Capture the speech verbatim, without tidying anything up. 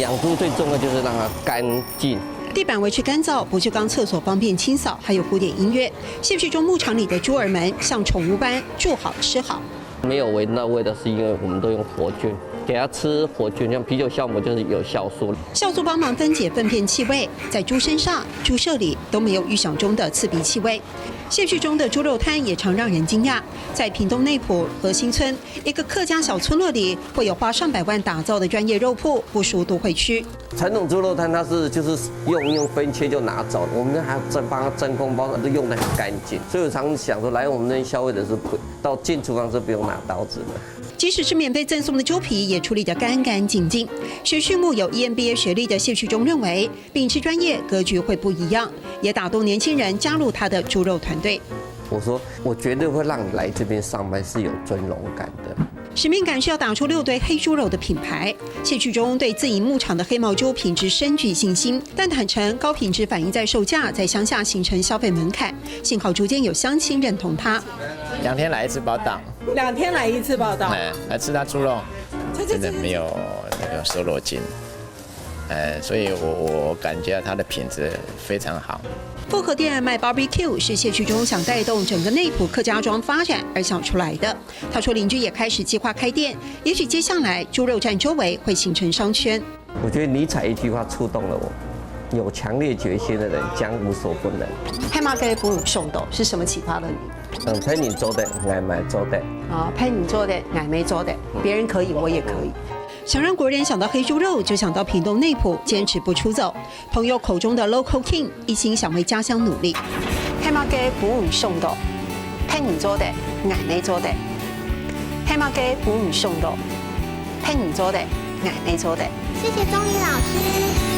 养猪最重要就是让它干净。地板维持干燥，不锈钢厕所方便清扫，还有古典音乐。谢旭中牧场里的猪儿们像宠物般住好吃好。没有闻到味道，是因为我们都用活菌，给它吃活菌，像啤酒酵母就是有酵素。酵素帮忙分解粪便气味，在猪身上、猪舍里都没有预想中的刺鼻气味。谢旭中的猪肉摊也常让人惊讶，在屏东内埔和新村一个客家小村落里，会有花上百万打造的专业肉铺，不输都会区。传统猪肉摊它是就是用用分切就拿走，我们还要真帮它真空包装，都用得很干净。所以我常常想说，来我们这边消费者是不到进厨房是不用拿刀子的。即使是免费赠送的猪皮，也处理得干干净净。学畜牧有 E M B A 学历的谢旭中认为，秉持专业格局会不一样，也打动年轻人加入他的猪肉团队。我说，我绝对会让你来这边上班是有尊荣感的。使命感是要打出六堆黑猪肉的品牌。谢旭中对自营牧场的黑毛猪品质深具信心，但坦诚高品质反映在售价，在乡下形成消费门槛。幸好逐渐有乡亲认同他。两天来一次报到，两天来一次报到。哎，来吃他猪肉，真的没有那个瘦肉精。哎，所以我我感觉它的品质非常好。复合店卖 barbecue 是谢旭中想带动整个内埔客家庄发展而想出来的。他说，邻居也开始计划开店，也许接下来猪肉站周围会形成商圈。我觉得尼采一句话触动了我：有强烈决心的人将无所不能。黑马给不送的是什么启发了你？嗯，陪你做的，俺买做的。啊，陪你做的，俺没做的，别人可以，我也可以。想让国人想到黑猪肉，就想到屏东内埔坚持不出走。朋友口中的 local king，一心想为家乡努力。黑马给不送的，陪你做的，俺没做的。黑马给不送的，陪你做的，俺没做的。谢谢钟林老师。